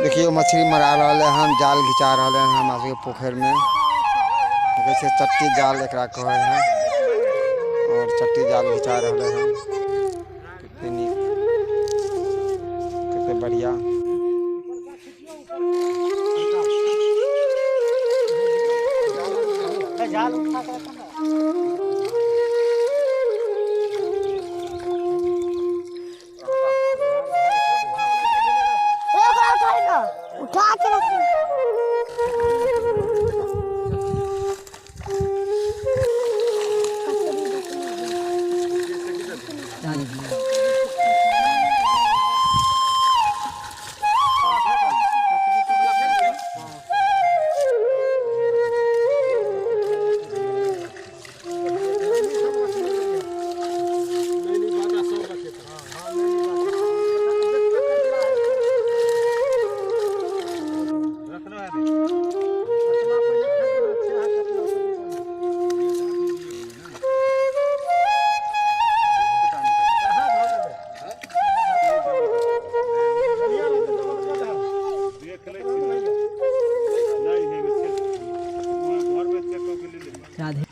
देखियौ मछली मरा रहलै हन, जाल घिचा रहलै हन हमरा सबके पोखरिमे। देखै छियै चट्टी जाल एकरा कहै है, और चट्टी जाल घिचा रहलै हन। कते नीक, कते बढ़िया। जाल उठा के रखो ना। उठा के रखो। राधे